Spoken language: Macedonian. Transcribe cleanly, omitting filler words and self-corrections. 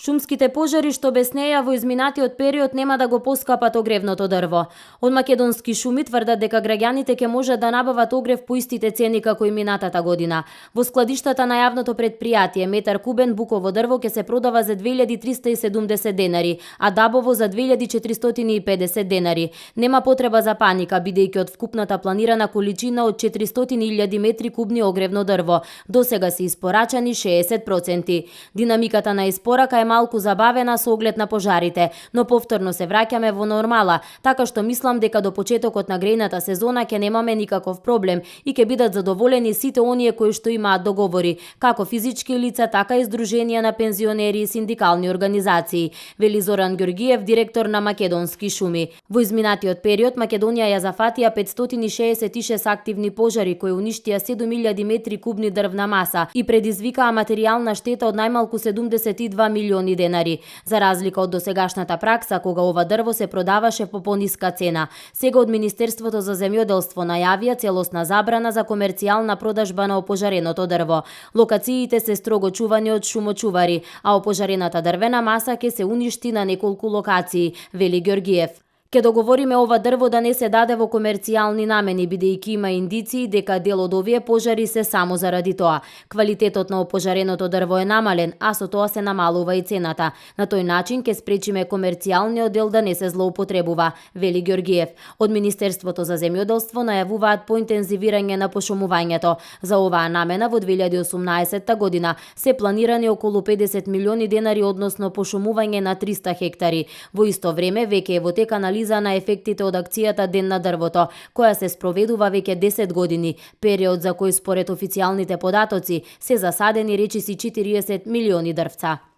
Шумските пожари што обяснеја во изминатиот период нема да го поскапат огревното дрво. Од Македонски шуми тврдат дека граѓаните ќе можат да набават огрев по истите цени како и минатата година. Во складиштата на јавното предпријатие метар кубен буково дрво ќе се продава за 2370 денари, а дабово за 2450 денари. Нема потреба за паника, бидејќи од вкупната планирана количина од 400.000 метри кубни огревно дрво, досега се испорачани 60%. Динамиката на испорака е малку забавена со оглед на пожарите, но повторно се враќаме во нормала, така што мислам дека до почетокот на грејната сезона ќе немаме никаков проблем и ќе бидат задоволени сите оние кои што имаат договори, како физички лица, така и здруженија на пензионери и синдикални организации, вели Зоран Ѓорѓиев, директор на Македонски шуми. Во изминатиот период Македонија ја зафатија 566 активни пожари кои уништија 7000 метри кубни дрвна маса и предизвикаа материјална штета од најмалку 72 милиони денари. За разлика од досегашната пракса кога ова дрво се продаваше по пониска цена, сега од Министерството за земјоделство најавија целосна забрана за комерцијална продажба на опожареното дрво. Локациите се строго чувани од шумочувари, а опожарената дрвена маса ќе се уништи на неколку локации, вели Ѓорѓиев. Ке договориме ова дрво да не се даде во комерцијални намени, бидејќи има индиции дека дел од овие пожари се само заради тоа. Квалитетот на опожареното дрво е намален, а со тоа се намалува и цената. На тој начин ќе спречиме комерцијалниот дел да не се злоупотребува, вели Ѓорѓиев. Од Министерството за земјоделство најавуваат поинтензивирање на пошумувањето. За оваа намена во 2018 година се планирани околу 50 милиони денари, односно пошумување на 300 хектари. Во исто време веќе е во тек анализа на ефектите од акцијата Ден на дрвото, која се спроведува веќе 10 години, период за кој според официјалните податоци се засадени речиси 40 милиони дрвца.